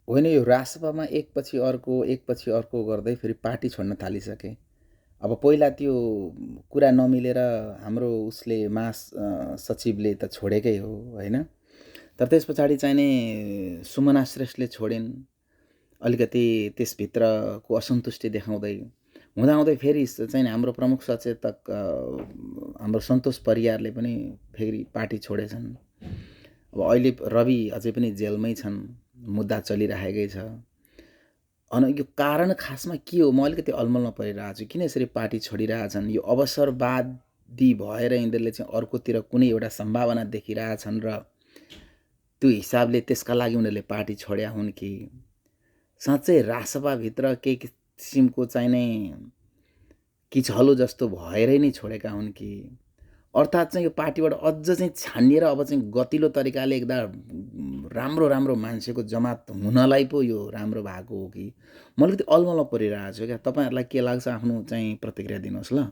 होइन, यो रासपामा एकपछि अर्को गर्दै फेरि पार्टी छोड्न थालिसके। अब पहिला त्यो कुरा नमिलेर हाम्रो उसले सचिवले त छोडेकै हो होइन। तर त्यस पछाडि चाहिँ नि सुमना श्रेष्ठले छोडिन्। अलिकति त्यसभित्रको असन्तुष्टि देखाउँदै हुँदाहुँदै फेरि चाहिँ नि हाम्रो प्रमुख सचेतक हाम्रो सन्तोष परियारले पनि फेरि पार्टी छोडेछन्। अब अहिले रवि अझै पनि जेलमै छन्, मुद्दा चलिरहेकै छ। अनि यो कारण खासमा के हो, म अलिकति अलमलमा परिरहेको छु। किन यसरी पार्टी छोडिरहेछन्? यो अवसरवादी भएर यिनीहरूले चाहिँ अर्कोतिर कुनै एउटा सम्भावना देखिरहेछन् र त्यो हिसाबले त्यसका लागि उनीहरूले पार्टी छोड्या हुन् कि साँच्चै रासपाभित्र केही किसिमको चाहिँ नै किचहलो जस्तो भएरै नै छोडेका हुन् कि अर्थात् चाहिँ यो पार्टीबाट अझ चाहिँ छानिएर अब चाहिँ गतिलो तरिकाले एकदम राम्रो राम्रो मान्छेको जमात हुनलाई पो यो राम्रो भएको हो कि? म अलिकति अलमलमा परिरहेको छु क्या। तपाईँहरूलाई के लाग्छ आफ्नो चाहिँ प्रतिक्रिया दिनुहोस् ल।